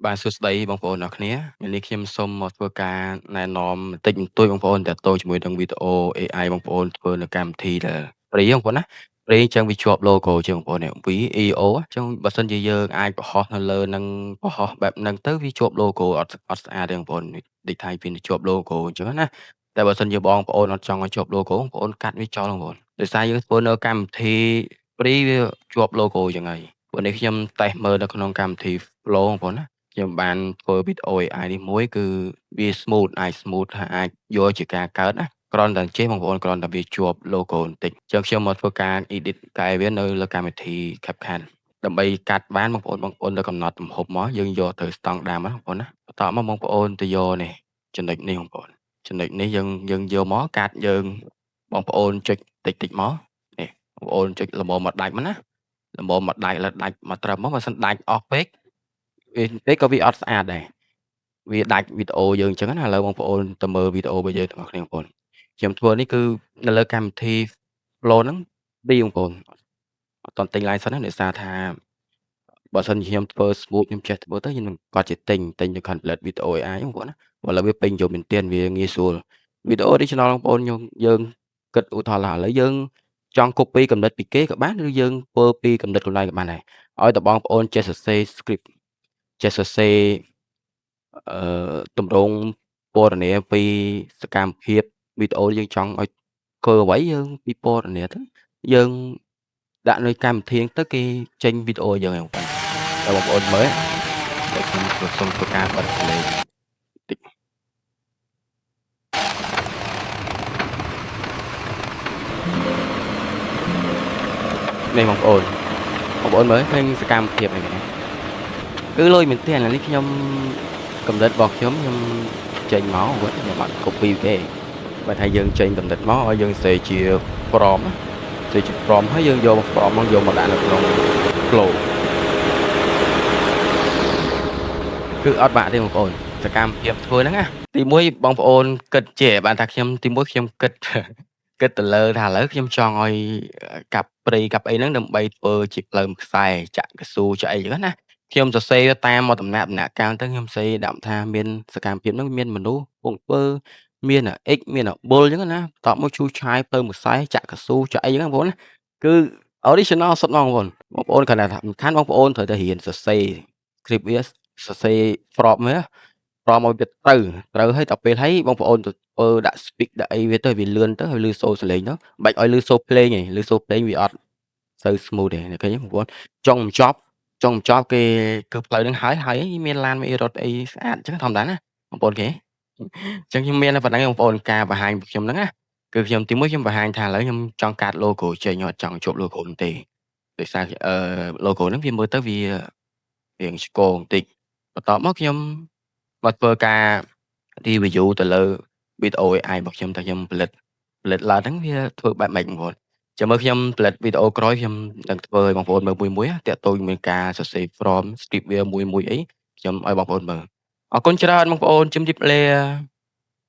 បាទសួស្តីបងប្អូនអរគ្នាថ្ងៃនេះខ្ញុំសូមមកធ្វើការណែនាំបន្តិចបន្តួចបងប្អូនទាក់ទងជាមួយនឹងវីដេអូ AI បងប្អូនធ្វើនៅកម្មវិធីដែល Free បងប្អូនណា Free អញ្ចឹងវាជាប់ logo ជាងបងប្អូននេះ VEO អញ្ចឹងបើសិនជាយើងអាចបង្ហោះនៅលើនឹងបង្ហោះបែបហ្នឹងទៅវាជាប់ logo អត់អត់ស្អាតទេបងប្អូនដូចថាវាជាប់ logo អញ្ចឹងណាតែបើសិនជាបងប្អូនអត់ចង់ឲ្យជាប់ logo បងប្អូនកាត់វាចោលបងប្អូនដោយសារយើងធ្វើនៅកម្មវិធី Free វាជាប់ logo អញ្ចឹងហើយព្រោះនេះខ្ញុំតេស្តមើលនៅក្នុងកម្មវិធី Flow បងប្អូនណាខ្ញុំបានធ្វើវីដេអូ AI នេះមួយគឺវា smooth អាច smooth ថាអាចយកជាការកើតណាគ្រាន់តែចេះបងប្អូនគ្រាន់តែវាជាប់ logo បន្តិចអញ្ចឹងខ្ញុំមកធ្វើការ edit កែវានៅលើកម្មវិធី CapCut ដើម្បីកាត់បានបងប្អូនបងប្អូនទៅកំណត់ទំហំមកយើងយកទៅស្តង់ដារមកបងប្អូនណាបន្តមកបងប្អូនទៅយកនេះចំណុចនេះបងប្អូនចំណុចនេះយើងយើងយកមកកាត់យើងបងប្អូនចុចតិចតិចមកនេះបងប្អូនចុចល្មមមកដាច់មកណាល្មមមកដាច់លើដាច់មកត្រឹមមកបើសិនដាច់អស់ពេកវាពេកក៏វាអត់ស្អាតដែរវាដាច់វីដេអូយើងអញ្ចឹងណាឥឡូវបងប្អូនទៅមើលវីដេអូរបស់យើងទាំងអស់គ្នាបងប្អូនខ្ញុំធ្វើនេះគឺនៅលើកម្មវិធី Flow ហ្នឹងពីបងប្អូនអត់តន់ទិញ license ណាដោយសារថាបើសិនជាខ្ញុំធ្វើ smooth ខ្ញុំចេះធ្វើទៅខ្ញុំនឹងគាត់ជាទិញទិញទៅ complete វីដេអូ AI បងប្អូនណាឥឡូវវាពេញនិយមមែនទែនវាងាយស្រួលវីដេអូ original បងប្អូនខ្ញុំយើងគិតឧទាហរណ៍ថាឥឡូវយើងចង់ copy កំណត់ពីគេក៏បានឬយើងធ្វើពីកំណត់ខ្លួនឯងក៏បានដែរឲ្យតែបងប្អូនចេះសរសេរ script ចេះសរសេរអឺទម្រង់ពណ៌នាពីសកម្មភាពវីដេអូយើងចង់ឲ្យធ្វើអ្វីយើងពីពណ៌នាទៅយើងដាក់នៅកម្មវិធីទៅគេចេញវីដេអូយើងហ្នឹងបងតែបងប្អូនមើលតែខ្ញុំសូមធ្វើការបិទសលេងតិចនេះបងប្អូនបងប្អូនមើលឃើញសកម្មភាពអីគេគឺលុយមែនទែននេះខ្ញុំកំណត់របស់ខ្ញុំខ្ញុំចេញមកគាត់ខ្ញុំអត់ copy គេបើថាយើងចេញកំណត់មកឲ្យយើងសេជា prompt សេជា prompt ហើយយើងយក prompt មកយកមកដាក់នៅក្នុង flow គឺអត់បាក់ទេបងប្អូនសកម្មភាពធ្វើហ្នឹងណាទីមួយបងប្អូនគិតចេះបានថាខ្ញុំទីមួយខ្ញុំគិតគិតទៅលើថាឥឡូវខ្ញុំចង់ឲ្យកាប់ព្រៃកាប់អីហ្នឹងដើម្បីធ្វើជាផ្លូវខ្សែចាក់កស៊ូចាក់អីចឹងណាខ្ញុំសរសេរតាមមកដំណាក់ដំណាក់កាលទៅខ្ញុំសរសេរដាក់ថាមានសកម្មភាពហ្នឹងមានមនុស្សពងធ្វើមាន X មានបុលចឹងណាតបមកឈូសឆាយផ្លូវមួយខ្សែចាក់កស៊ូចាក់អីចឹងបងប្អូនណាគឺ original សុទ្ធហ្មងបងប្អូនបងប្អូនគ្រាន់តែថាសំខាន់បងប្អូនត្រូវតែរៀនសរសេរ script វាសរសេរ prompt វា prompt ឲ្យវាត្រូវត្រូវហើយដល់ពេលហើយបងប្អូនទៅធ្វើដាក់ speak ដាក់អីវាទៅវាលឿនទៅហើយលឺសូរសលេងទៅបាច់ឲ្យលឺសូរភ្លេងឯងលឺសូរភ្លេងវាអត់សូវ smooth ទេឃើញទេបងប្អូនចុងបញ្ចប់ចុងបញ្ចប់គេគឺផ្លូវហ្នឹងហើយហើយមានឡានមានរត់អីស្អាតអញ្ចឹងធម្មតាណាបងប្អូនគេអញ្ចឹងខ្ញុំមានតែប៉ុណ្្នឹងបងប្អូនការបង្ហាញរបស់ខ្ញុំហ្នឹងណាគឺខ្ញុំទីមួយខ្ញុំបង្ហាញថាឥឡូវខ្ញុំចង់កាត់ logo ចេញអត់ចង់ជាប់ logo ហ្នឹងទេដោយសារអឺ logo ហ្នឹងវាមើលទៅវារៀងឆ្គងបន្តិចបន្ទាប់មកខ្ញុំមកធ្វើការ review ទៅលើវីដេអូ AI របស់ខ្ញុំថាខ្ញុំផលិតផលិតឡើងហ្នឹងវាធ្វើបែបម៉េចបងប្អូនចាំមើលខ្ញុំផលិតវីដេអូក្រោយខ្ញុំនឹងធ្វើឲ្យបងប្អូនមើលមួយមួយទាក់ទងជាមួយការសរសេរ prompt script វាមួយមួយអីខ្ញុំឲ្យបងប្អូនមើលអរគុណច្រើនបងប្អូនជំរាបលា។